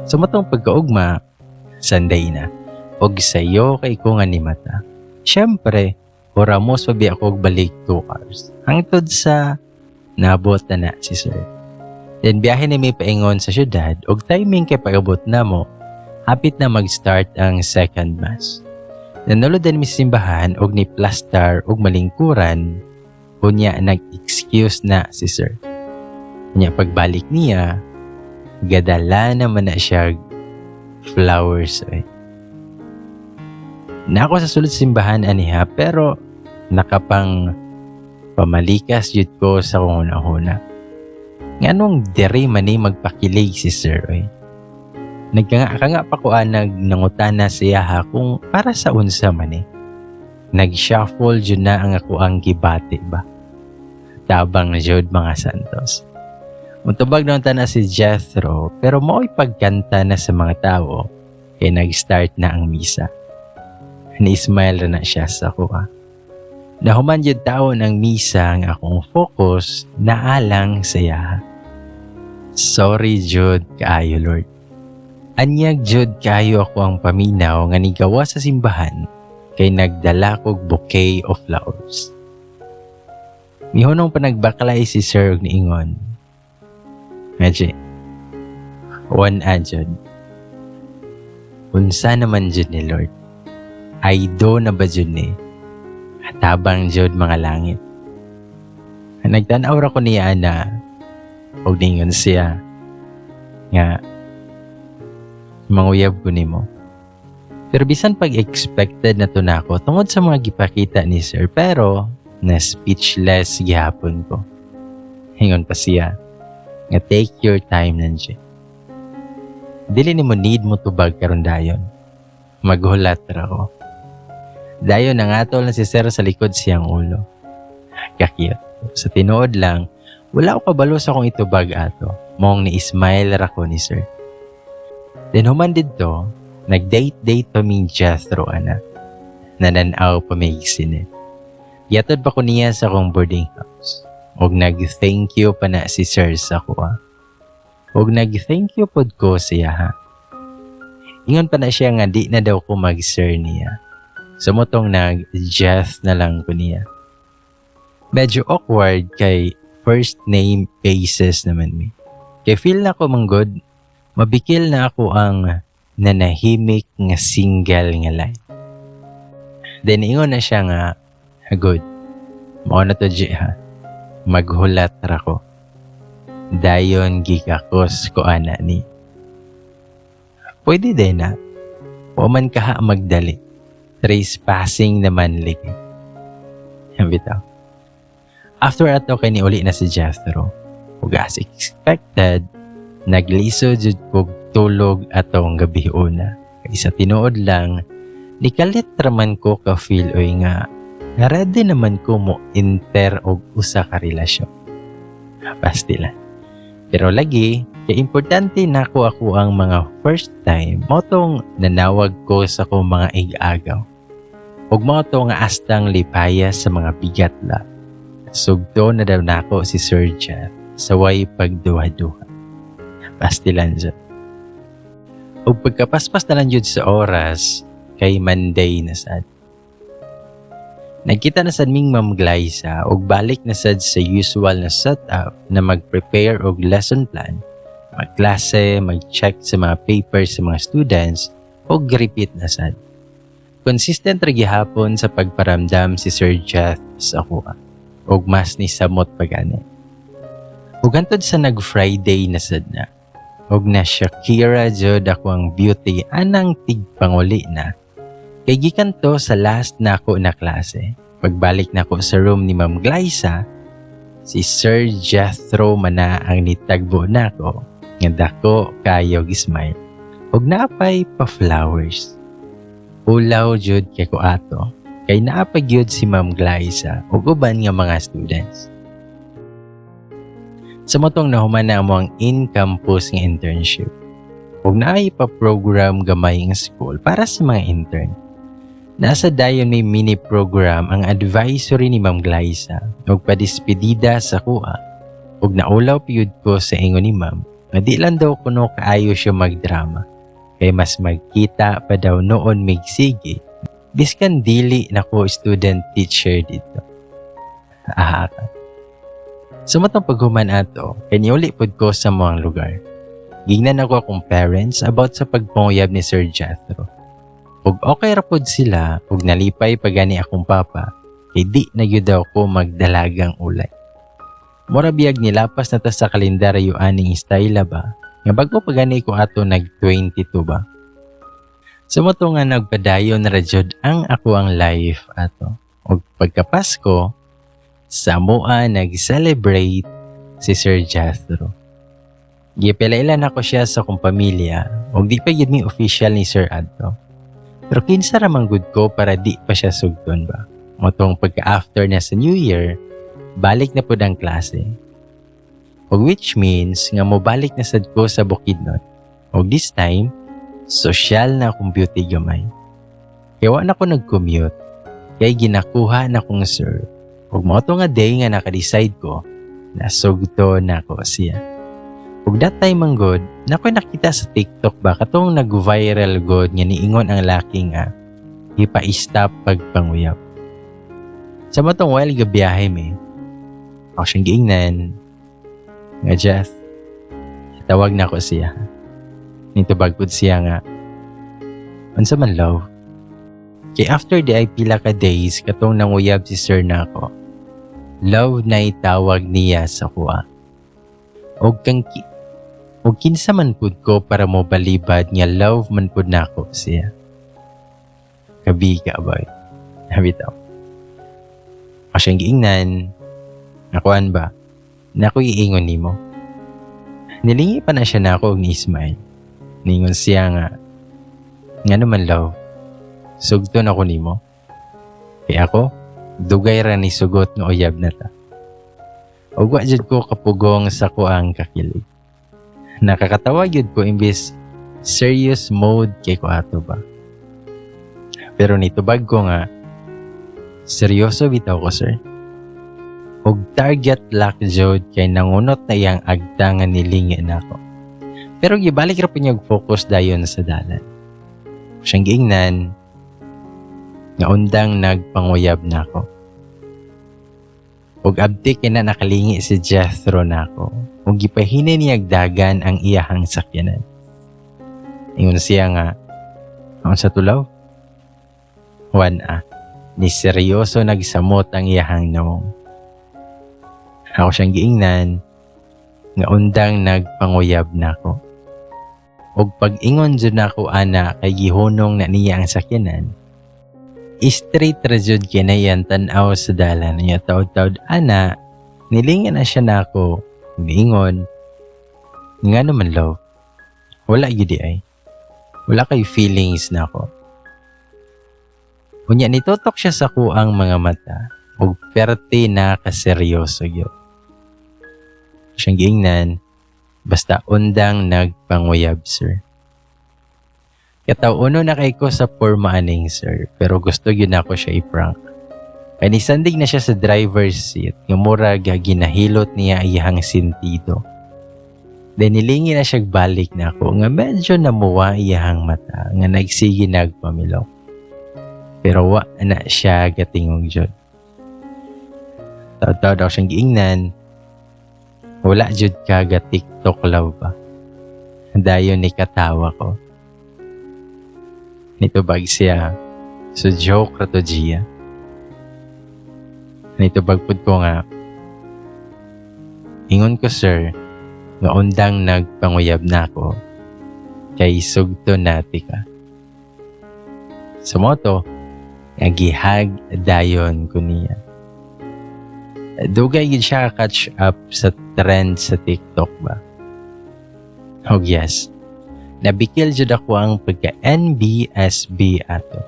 Sa mao tong pagkaugma, Sunday na. Og sayo kay ko nga ni mata. Siyempre, horamos pa biya ako og balik 2 hours. Hangtod sa naabot na na si sir. Then biyahe na may paingon sa syudad og timing kay pag-abot na mo, hapit na mag-start ang second mass. Nanulod din mi sa simbahan og ni plastar og malingkuran, unya nag-excuse na si sir. Unya pagbalik niya, gadala naman na siya flowers ay. Na ako sa sulod simbahan aniha, pero nakapang pamalikas jud ko sa kong huna-huna. Nganong diri man ni magpakilig si sir oy? Nagkanga pa ko anag nangutana siya ha kung para sa unsa man eh. Nag-shuffle jud na ang ako ang gibati ba. Tabang jud, mga Santos. Mutubag na na si Jethro, pero mao'y pagkanta na sa mga tao kay nag-start na ang misa. Ni-smile na siya sa kuha. Nahuman jud taon ang misa ang akong focus na alang sa iya. Sorry jud kaayo, Lord. Anyag jud kaayo ako ang paminaw nga nigawa sa simbahan kay nagdala kog bouquet of flowers. Mihunong pa nagbaklay si sir og niingon. Medyo, one jud. Unsa naman jud ni, Lord? Ay do na ba jud ni? Tabang jud, mga langit. Nagtanaw ra ko niya na og ningon siya nga manguyab ko nimo. Pero bisan pag expected na to nako tungod sa mga gipakita ni sir, pero na speechless gihapon ko. Ingon pa siya nga take your time nandiyan. Dili nimo need mo tubag karon dayon. Maghulat ra ko. Dayon nangatol na si sir sa likod siyang ulo. Kakiyot. Sa tinuod lang, wala ko kabalo sa akong itubag ato. Mong ni-smile ra ko ni sir. Then human didto, nag-date-date pa mi Jethro ana. Nananaw pa may sine. Yatod pa ko niya sa akong boarding house. Og nag-thank you pa na si sir sa kuha. Og nag-thank you pod ko siya ha. Ingon pa na siya nga di na daw ko mag-sir niya. So mao tong nag-Jeth na lang ko niya. Medyo awkward kay first name basis naman mi. Kay feel na ko manggod, mabikil na ako ang nanahimik nga single nga life. Then ingon na siya nga, "Good. Mao na to, G, ha. Maghulat ra ko." Dayon gikakos ko ana ni. Pwede din na. Wa man kaha magdali. Trespassing naman lagi. Bitaw. After ato kay niuli na si Jethro. Ug as expected, nagliso jud kog tulog atong gabi una. Kay sa tinuod lang, nikalit raman ko ka feel oy nga ready naman ko mo enter og usa ka relasyon. Pasti lang. Pero lagi, kay importante nako ako ang mga first time, mao tong nanawag ko sa akong mga ig-agaw. Ug mao to nga astang lipaya sa mga bigat la. Sugto na daw nako si Sir Jeff sa way pagduha-duha. Pastilan jud. Ug pagkapaspas na lang jud sa oras, kay Monday na sad. Nagkita na sad ming Ma'am Glyza ug balik na sad sa usual na setup na mag-prepare og lesson plan, magklase, mag-check sa mga papers sa mga students ug repeat na sad. Consistent ra gihapon sa pagparamdam si Sir Jeff sa akoa ug mas ni samot pa gani. Ug hantod sa nag-Friday na sad na ug na Shakira jud ako ang beauty anang tigpanguli na. Kay gikan to sa last na ako na klase. Pagbalik na ko sa room ni Ma'am Glyza, si Sir Jethro mana ang nitagbo nako nga dako kayo smile. Ug naapay pa flowers. Ulaw jud kay ko ato kay naa pa gyud si Ma'am Glyza ug uban nga mga students. Sa mao tong nahuman na mo ang in-campus nga internship. Ug naay pa program gamay ang school para sa mga intern. Nasa dayon may mini program ang advisory ni Ma'am Glyza ug padispedida sa kuha ug naulaw piyud ko sa ingon ni Ma'am. Nga di lang daw kuno kaayo siya magdrama. Kay mas magkita pa daw noon migsige. Biskan dili nako student teacher dito. Ah, sa matong paghuman ato, kay niuli pod ko sa mga lugar. Gingnan ako akong parents about sa pagpanguyab ni Sir Jethro. Ug okay ra pod sila ug nalipay pagani akong papa kay di na gyud daw ko magdalagang ulay. Mura biyag nilapas na ta sa kalendaryo aning style ba nga bago pa gani ko ato nag 22 ba. Sa so, nga nagpadayon na ra jud ang ako ang life ato. Ug pagkapasko, sa amoa nag-celebrate si Sir Jethro. Gipilailan ako siya sa akong pamilya ug di pa gyud mi official ni Sir adto. Pero kinsa ra man gud ko para di pa siya sugton ba. Motong pagka-after na sa New Year, balik na pud ang klase. Ug which means nga mobalik na sad ko sa Bukidnon. Ug this time, sosyal na akong beauty gamay. Kaya wa na ko nag-commute. Kay ginakuha na kong sir. Ug mao to nga day nga naka-decide ko, nasugto na ko siya. Ug that time man gud, nakoy nakita sa TikTok ba katong nag-viral god nga niingon ang laki nga ipa-stop pagpanguyab. Sa matong while gabiyahe mi, ako siyang giingnan nga, "Jeff, tawag na ko siya." Nitubag pud siya nga, "Unsa man, love?" Kay after di ay pila ka days katong nanguyab si sir nako. Love na itawag niya sa kuha. Og kinsa man pud ko para mo balibad nga love man pud nako siya. Kabiga, boy. Habitaw. Ako siyang giingnan. Nakuan ba? Nako iingon nimo. Nilingi pa na siya nako og ni-smile. Ningon siya nga, "Nga naman, love, sugton ako nimo. Kay ako, dugay ra ni sugot nga uyab na ta." Ug wa jud ko kapugong sa kuang kakilig. Nakakatawa gyud ko imbis serious mode kay ko ato ba. Pero nitubag ko nga, "Seryoso bitaw ko, sir." Og target lock jud kay nangunot na iyang agta nga nilingi nako. Pero gibalik ra po niya og focus dayon sa dalan. Siyang giingnan nga undang nagpanguyab nako. Ug abti kay na nakalingi si Jethro nako. Ug gipahinay niya dagan ang iyahang sakyanan. Ingon siya nga, "Unsa to, love?" Juan a, ni seryoso nagsamot ang iyahang nawong. Ako siyang giingnan nga undang nagpanguyab nako. Ug pag-ingon jud nako ana kay gihunong na niya ang sakyanan. Straight ra jud kinayan tan-aw sa dalan niya taod-taod ana, nilingi na siya nako, niingon, "Nga naman, love, wala gyud di ay. Wala kay feelings nako." Unya nitutok siya sa kuang mga mata ug perte na kaseryoso gyud. Siyang giingnan, "Basta undang nagpanguyab, sir." Kataw uno na kay ko sa porma aning sir, pero gusto gyud nako siya i-prank. Kay nisandig na siya sa driver's seat, nga murag ginahilot niya iyang sentido. Then nilingi na siya balik nako nga medyo namuwa iyang mata nga nagsige nagpamilok. Pero wa na siya gatingog jud. Taw-taw daw siyang giingnan, "Wala jud ka ga TikTok, love ba?" Dayon ni katawa ko. Nitubag siya, "So joke ra to, Gia." Nitubag pud ko nga, "Ingon ko, sir, nga undang nagpanguyab nako kay sugto nati ka." Sa moto, nga gihag dayon ko niya. Dugay gid siya catch up sa trend sa TikTok ba. Oh yes, nabikil jud ako ang pagka NBSB ato.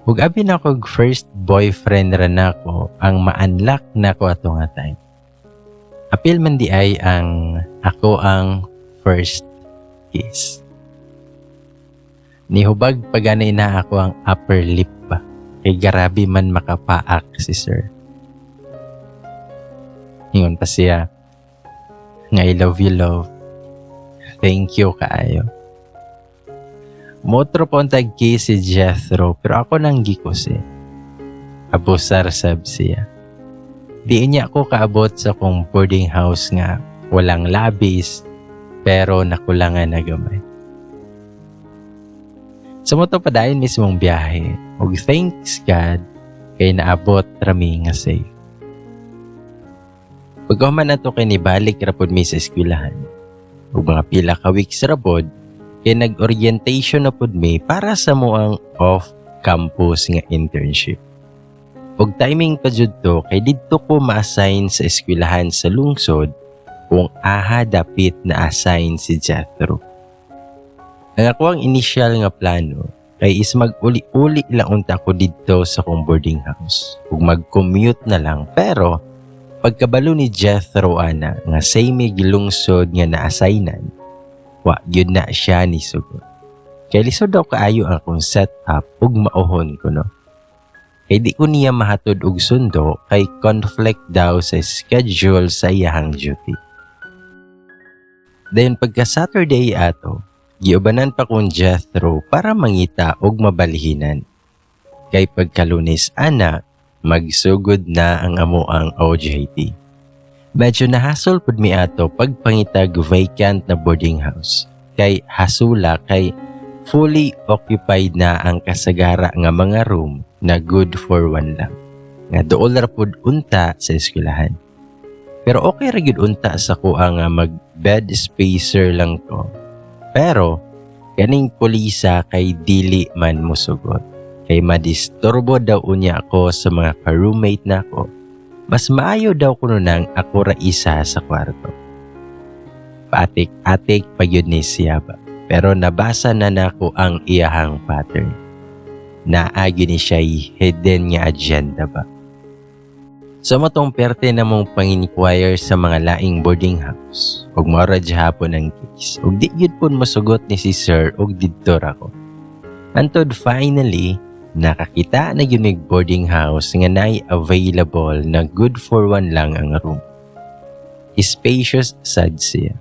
Ug abi na kog first boyfriend ra nako ang ma-unlock nako ato nga time. Apil man di ay ang ako ang first kiss. Nihubag paganay na ako ang upper lip ba. Kay garabi man makapaak si sir. Ingon pa siya nga, "I love you, love." Thank you kaayo. Motro pa untag si Jethro, pero ako nang gikusi. Abusar sab siya. Di niya ako kaabot sa kong boarding house nga walang labis pero nakulangan na gamay. Sa mao to, padayon mismong biyahe ug thanks God kay naabot rami nga safe. Pagkahuman nato kay nibalik ra pod mi sa eskwelahan. Ug mga pila ka weeks ra pod kay nag-orientation na pod mi para sa among off-campus nga internship. Ug timing pa jud to kay didto ko ma-assign sa eskwelahan sa lungsod kung aha dapit na assign si Jethro. Ang ako ang initial nga plano kay is mag-uli-uli lang unta ko didto sa kong boarding house ug mag-commute na lang, pero pagkabalo ni Jethro ana nga same lungsod nga na-assignan, wa gyud na siya ni sugot. Kay lisod daw kaayo ang akong set up ug mauhon ko, no. Kay di ko niya mahatod og sundo kay conflict daw sa schedule sa iyahang duty. Dayon pagka Saturday ato, giubanan pa kong Jethro para mangita og mabalhinan. Kay pagka-Lunes ana, magsugod na ang amoang OJT. Medyo nahasol pud mi ato pagpangitag vacant na boarding house. Kay hasula kay fully occupied na ang kasagara nga mga room na good for one lang. Nga dool ra pud unta sa eskwelahan. Pero okay ra gyud unta sa kuha nga mag bed spacer lang ko. Pero kaning pulisa kay dili man musugot. Kay madisturbo daw unya ako sa mga ka-roommate nako. Mas maayo daw kuno nang ako ra isa sa kwarto. Paatik-atik pa gyud ni siya ba. Pero nabasa na nako ang iyahang pattern. Naa gyud ni siya hidden nga agenda ba. So mao tong perte na mong pang-inquire sa mga laing boarding house ug mao ra hapon ang case. Ug di gyud pud mosugot ni si sir ug didto ra ko. Antod finally, nakakita na gyud mig boarding house nga naay available na good for one lang ang room. Spacious sad siya.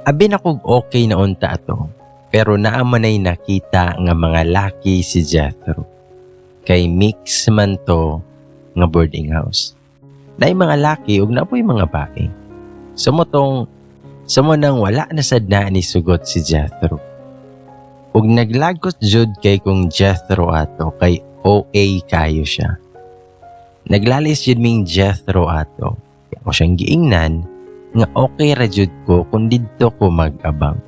Abi na kog okay na unta ato, pero naa man ay nakita nga mga laki si Jethro. Kay mix man to nga boarding house. Naay mga laki ug naa poy mga bae. So mao tong sa mo nang wala na sad na ni sugot si Jethro. Ug naglagot jud kay kong Jethro ato kay OA kayo siya. Naglalis jud ming Jethro ato. Ako siyang giingnan nga okay ra jud ko kung didto ko mag-abang.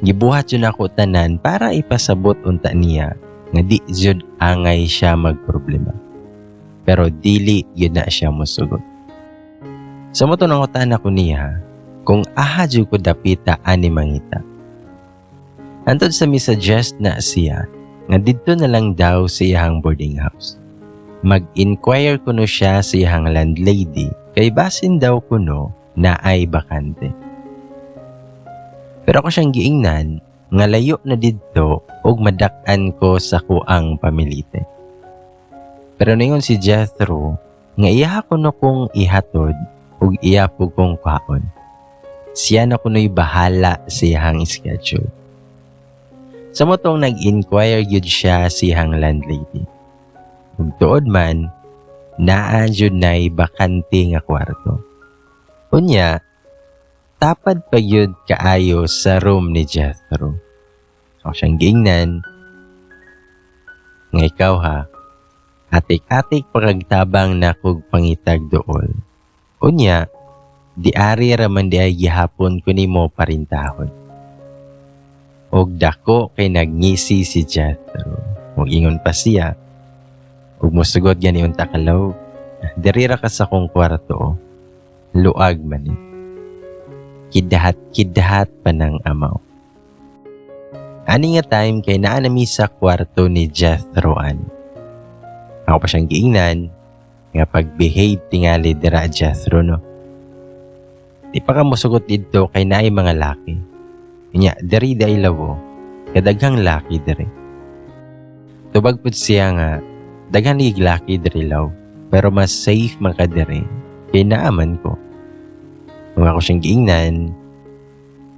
Gibuhat jud ako tanan para ipasabot unta niya nga di jud angay siya magproblema. Pero dili gyud na siya mosugot. Sa mao to nangutana ko niya kung aha jud ko dapita ani mangita. Antod sa mi suggest na siya nga didto na lang daw sa iyahang boarding house. Mag-inquire kuno siya sa iyahang landlady kay basin daw kuno na ay bakante. Pero ako siyang giingnan nga layo na didto ug madak-an ko sa kuang pamilite. Pero ningon si Jethro nga iya kuno kong ihatod ug iya po kong kwaon. Siya na kuno'y bahala sa iyahang schedule. Sa mao tong nag-inquire gyud siya sa iyahang landlady. Ug tuod man, naa jud nay bakante nga kwarto. Unya, tapad pa gyud kaayo sa room ni Jethro. Ako siyang giingnan nga ikaw ha, atik-atik pagtabang na kog pangitag dool. Unya, diari raman di ay gihapon ko nimo parintahon. Og dako kay nagngisi si Jethro. Ug ingon pa siya, ug mosugot gani unta ka, "Love. Diri ra ka sa kong kwarto oh. Luag man ni." Kidhat-kidhat pa ng amaw. Ani nga time kay naa nami sa kwarto ni Jethro ani. Ako pa siyang giingnan nga pag-behave tingali dira, Jethro, no. Di pa ka mosugot didto kay naay mga laki. Nya, diri day, love, oh. Kadaghang laki diri. Tubag pud siya nga daghan lig laki diri, love. Pero mas safe man ka diri kay naa man ko. Kung ako siyang giingnan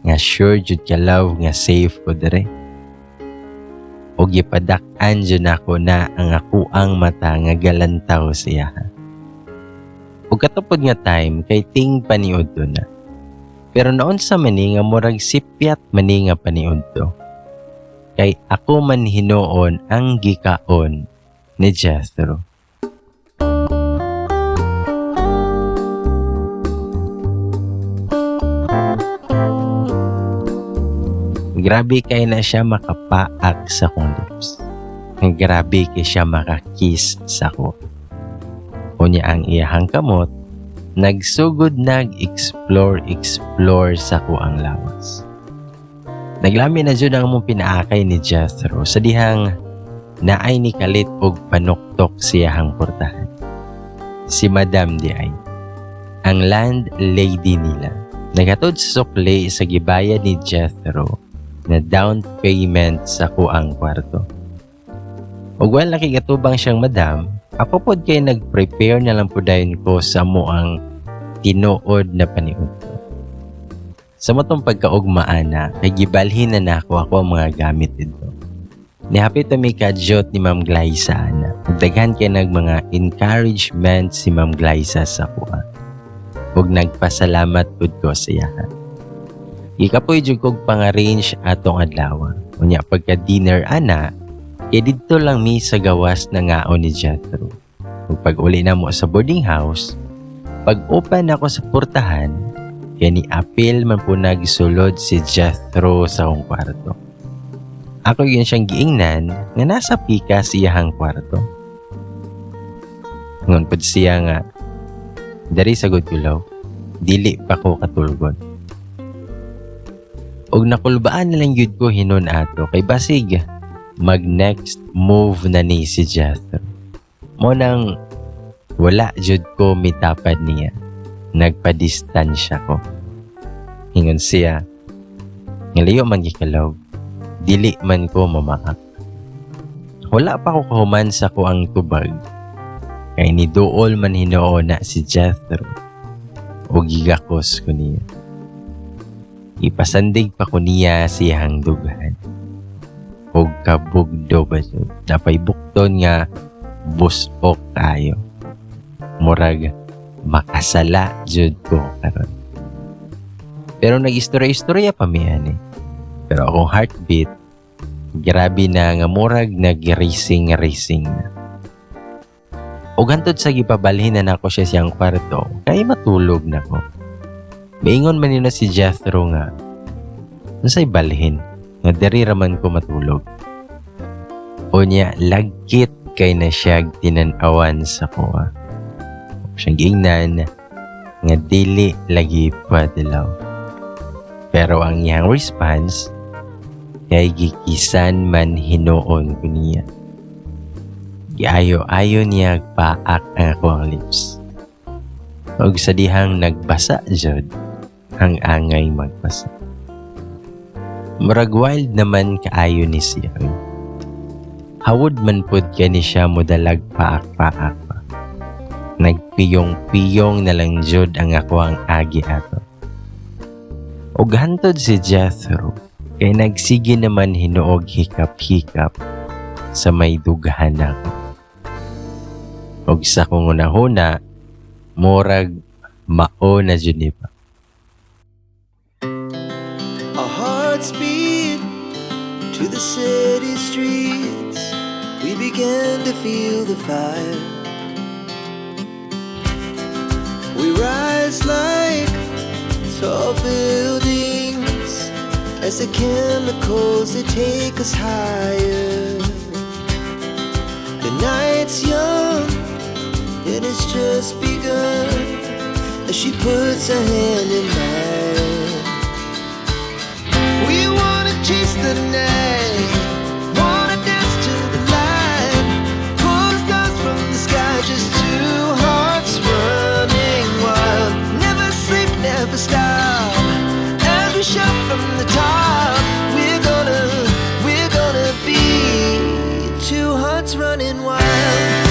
Nga sure jud ka, love, nga safe ko dire. O gipadak-an jud nako na ang akuang mata nga galantaw siya. Ug katupod nga time kay ting paniudto na. Pero naunsa man ni nga murag sipyat man ni nga paniudto. Kay ako man hinuon ang gikaon ni Jethro. Grabe kay na siya makapaak sa akong lips. Grabe kay siya makakiss sa ko. Unya ang iyahang kamot, nagsugod nag-explore explore sa ko ang lawas. Naglami na jud ang among pinaakay ni Jethro sa dihang naay ni kalit og panuktok siyahang portahan. Si Madam di ay, ang landlady nila, naghatod sa sukli sa gibayad ni Jethro na down payment sa kuang kwarto. Ug wala nakigatubang siyang madam, ako pod kay nag-prepare na lang po dayon ko sa mo ang tinuod na paniudto. Sa matong pagkaugma ana, kay gibalhin na nako ako ang mga gamit dito. Nihapit mi kadyot ni Ma'am Glyza ana. Ug daghan kay nag mga encouragement si Ma'am Glyza sa kuha. Ug nagpasalamat pud ko sa iya. Gikapoy jud kog pang-arrange atong adlaw. Unya pagka dinner ana, kay didto lang mi sa gawas na ngaon ni Jethro. Ug pag uli na mo sa boarding house, pag open ako sa portahan, kay ni apil man po nagsulod si Jethro sa akong kwarto. Ako yun siyang giingnan nga nasa pika sa iyahang kwarto. Ngon pod siya nga, "Dari sagod ko, love, dili pa ko katulgon." Og nakulbaan na lang yun ko hinon ato kay basig mag next move na ni si Jethro. Mo nang wala jud ko mitapad niya. Nagpadistansya ko. Ingon siya, "Ngalayo man gikalaw, dili man ko mamaak." Wala pa ko kahuman sa kuang tubag. Kay ni duol man hinuon na si Jethro. O gigakos ko niya. Ipasandig pa ko niya siyang dughan. Og kabugdo ba jud? Napay bukton nga busok kayo. Murag makasala jud ko karon. Pero nag-istorya-istorya pa mi ani. Pero akong heartbeat, grabe na nga murag nag-racing-racing na. Og hantod sa gipabalhin na nako siya siyang kwarto, kay matulog na ko. Maingon man nila si Jethro nga, "Unsay balhin, nga diri raman ko matulog?" Unya, lagkit kay na siya tinan-awan sa kuha. Siyang giingnan nga dili lagi pwede, love. Pero ang iyang response, kay gikisan man hinuon ko niya. Giayo-ayo niya paak ang ako ang lips. Og sa dihang nagbasa jud, ang angay magbasa. Murag wild naman kaayo ni siya. Hawod man pud kani siya modalag paak-paak pa. Nagpiyong-piyong na lang jud ang ako ang agi ato. Og hantod si Jethro, kay nagsige naman hinuog hikap-hikap sa may dughan nako. Og sa kong hunahuna, murag mao na jud ni ba. Our hearts beat to the city streets. We began to feel the fire. We rise like tall buildings as the chemicals, they take us higher. The night's young and it's just begun as she puts her hand in mine. We wanna chase the night, wanna dance to the light, pull the stars from the sky, just two hearts running wild. Never sleep, never stop. As we shout from the top, we're gonna be two hearts running wild.